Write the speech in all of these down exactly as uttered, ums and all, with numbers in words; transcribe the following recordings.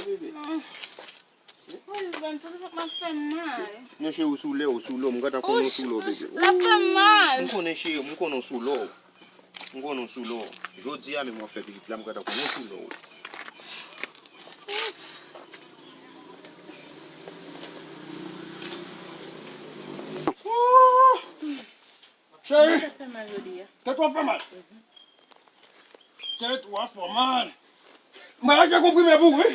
Bebe. Woy, ban m santi m ap fè m mal. Non, cheri, ou sou lè, ou sou lè, m gentan konnen ou sou lè, bebe. L ap fè m mal. M konnen, cheri, m konnen ou sou lè. M konnen ou sou lè. Jodi a menm w ap fè pitit la, m gentan konnen ou sou lè. Cheri, tèt w ap fè mal. Tèt w ap fè mal. Mwen la, jan konprime pou ou, wi.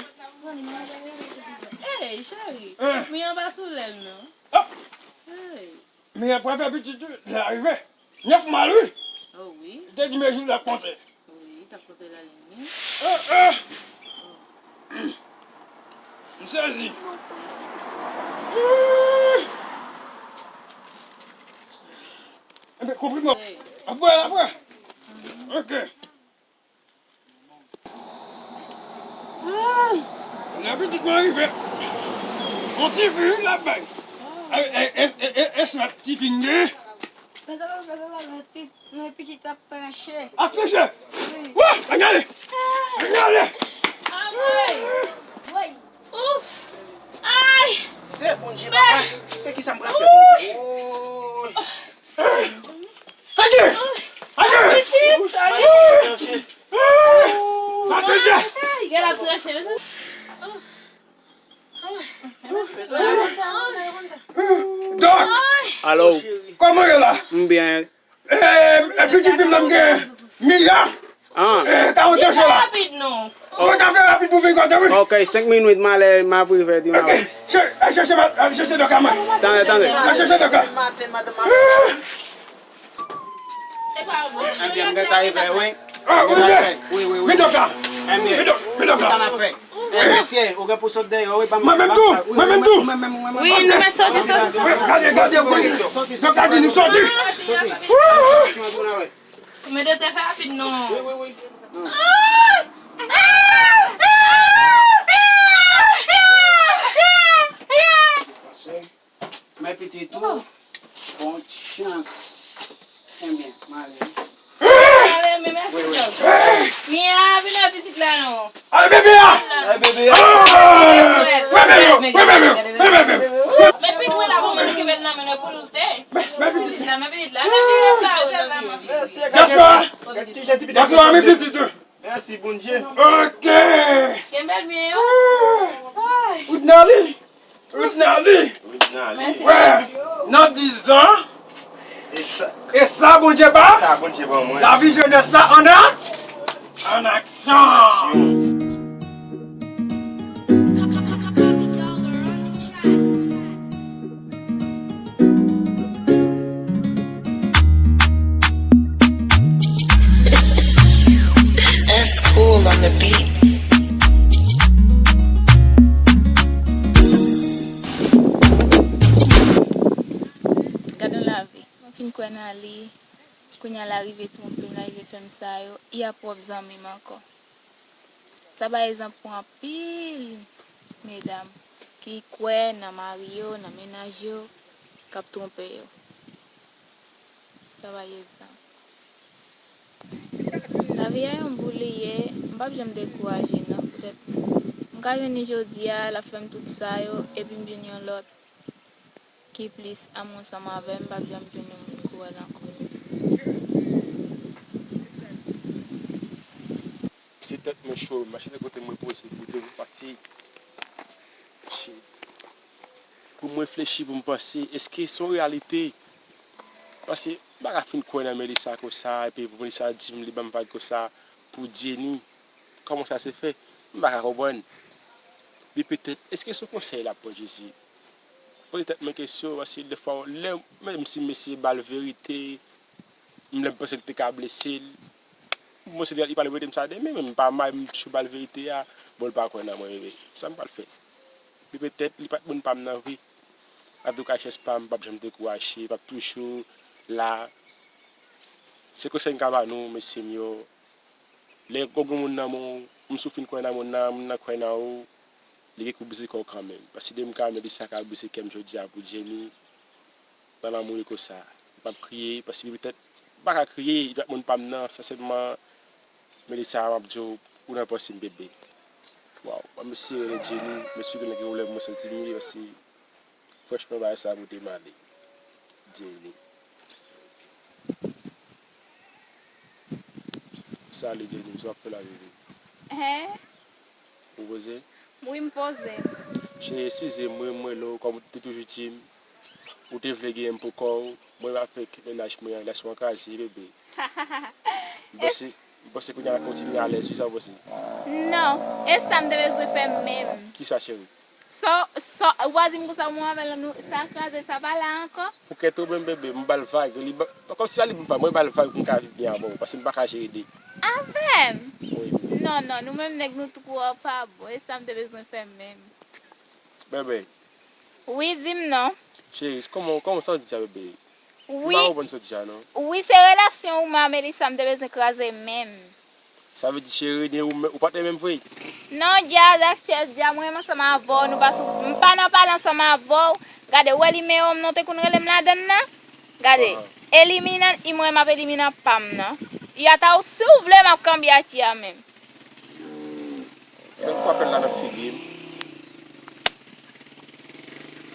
Ey, cheri, eh, mi an pa sou lè l, non. Ah! Ey. Mi an pral fè pitit, wi, lè a rive. Nèf mwa l, wi. Oh, wi. Te di m e jou l ap konte. Wi, t ap konte la, wi. Eh, eh. M sezi. Enben, konprime. Apre, apre. Ok. Lè pitit mwen rive, yon ti fi l ap bay. E, e, e, e, e, e sa ti fi n gen? Pèsonn, pèsonn, men pitit la ap tranche. Ap tranche? Wi. Wouy! Ann ale! Ann ale! Anmwey! Woy! Ouf! Ay! Se Bondye, papa. Se ki sa m pral fè, Bondye? Woy! Sa gen? Sa gen? Pitit, sa gen? Sa gen? Ay, gèl ap tranche, men sa. Dòk! Alo. Kòman w ye la? M byen. E, e, pitit fi m nan m gen Mia. Ah. E, ka w chèche la. Rapid, non. Mwen ka fè rapid pou vin kote wi. Ok, senk minit, m ale, m ap rive, di. Ok, al chèche, al chèche dòk la mwen. Tande, tande. Al chèche dòk la. Ebyen, m gentan rive, wi. Ah, wi, wi. Wi, wi, wi. Mi dòk la. Ebyen, mi dòk, mi dòk la. Kisa n ap fè? Eh, mesye, ou gen pou sot deyò, wi, ban m. Mwen menm tou, mwen menm tou. Wi, nou mèt soti, soti, soti. Gade, gade, gade. Soti, soti. Dòk la di nou soti. Soti. Mwen te fè rapid, non. Wi, wi, wi. Men pitit ou, bon chans. Enben, m ale. Ale, men mèsi, Dòk. Mia, vin wè pitit la, non. Ale, bebe a! Ale, bebe a! Wè, bebe, wè, bebe, wè, bebe. Men pitit mwen la, bon, men ki bèl nan men pou nou te. Men pitit la, men pitit la, men pitit la. Jasper! Jasper, men pitit ou. Mèsi, Bondye. Ok. Kenbe l byen, yo. Ay. Ou t nan li? Ou t nan li? Ou t nan li? Mèsi. Wè, nan dizan. E sa, e sa Bondye ba? Sa Bondye ban mwen. Lavi jenès la an ak-, an aksyon. S Cool on the beat. Gad yon lavi. Mwen fin kwè nan li. Kounye a l arive twonpe m, l arive fè m sa yo. I a pwòp zanmi m ankò. Sa bay egzanp pou anpil medam ki kwè nan mari yo, nan mennaj yo, k ap twonpe yo. Sa bay egzanp. Lavi a yon boul li ye, m p ap janm dekouraje non, poutèt m ka jwenn li jodi a, l ap fè m tout sa yo, epi m jwenn yon lòt ki plis anmou ansanm avè m, m p ap janm jwenn yon moun kou wè l ankò. Se tèt mwen cho, m mache nan kote m repoze pou de jou pase. Shit. Pou m reflechi, pou m panse, èske se yon reyalite? Paske m pa ka fin kwè nan Melissa konsa, epi pou Melissa di m li ban m vag konsa pou Jenny. Kòman sa se fè? M pa ka konprann. Li petèt, èske se yon konsèy l ap pran Jezi? Poze tèt mwen kesyon, paske defwa, lè, menm si m eseye ba l verite, m lè m panse l te ka blese l, m panse li pral repete m sa demen, men m pa mal, m toujou ba l verite a, bon, l pa kwè nan mwen, bebe. Sa m pral fè? Li petèt, li pa t moun pa m nan vre. Antouka, chèz pa m p ap janm dekouraje, l ap toujou la. Se konsèy m ka ba nou, mesye m yo. Lè w gen moun nan men w, m si w fin kwè nan moun nan, moun nan kwè nan ou, li gen pou brize kè w kanmenm. Paske de m ka, Melissa ka brize kè m jodi a pou Jenny, nan lanmou li konsa. M p ap kriye, paske petèt, m pa ka kriye, li pa t moun pa m nan, sensèman, Melissa, m ap di w, ou nan panse m, bebe. Waw, mwen mesye rele Jenny, m esplike l nan ki pwoblèm mwen santi m ye, paske franchman bagay sa pote m ale. Jenny. Salut Jenny, sa w ap fè la bebe? Hen? Ou poze? Wi, m poze. Cheri, eskize m, mwen, mwen rele w, kòm ou te toujou di m, ou te vle gen m pou kò w, mwen avèk mennaj mwen an, relasyon an kraze, bebe. M panse, m panse kounye a n ap kontinye alèz, wi, sa w panse? Non, e sa m te bezwen fè menm. Kisa, cheri? Sa, sa, ou pa di m konsa mwen avè l, nou, sa kraze, sa pa la ankò? Pou kèt ou menm, bebe, m ba l vag, li ba, kòmsi pa li pou m pa, mwen ba l vag pou m ka viv byen avè w, paske m pa ka jere de. Avè m? Wi. Non, non, nou menm nèg nou twò pa bon, e sa m te bezwen fè menm. Bebe. Wi, di m non. Cheri, kòman, kòman sa w di sa, bebe? Wi. M pa konprann sa w di sa, non. Wi, se relasyon ou m a Melissa m te bezwen kraze menm. Sa vle di, cheri, ni ou, men- ou pa t renmen m vre? Non, Dja, Dja, Dja, mwen menm ansanm avè w, nou pa sou, m pa nan pale ansanm avè w. Gade, ou wè nimewo m nan, ou te konn rele m ladann nan? Gade, Ahan. Elimine l, i mwen m ap elimine pa m nan. I ata ou, si w vle, m ap kanbye ak i a menm. Men kwa apèl la nan figi m.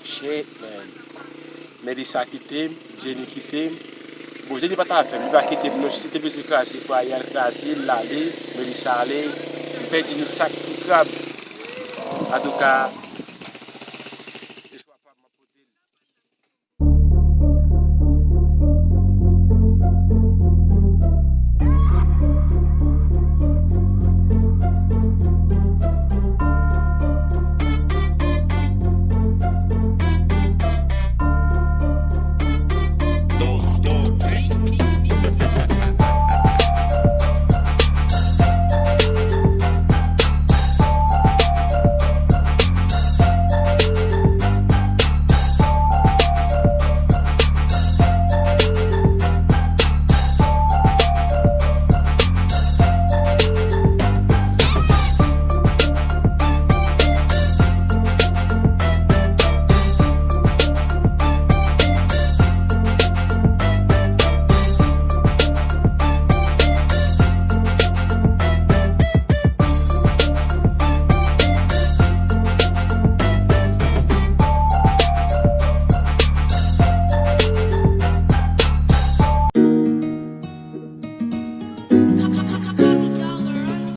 Shit, man. Melissa kite m, Jenny kite m. Bon, Jenny pa t avè m, li pa kite m non, se te bezwen kraze, fò a y al kraze, l ale, Melissa ale. M pèdi nou sak pou krab. Antouka,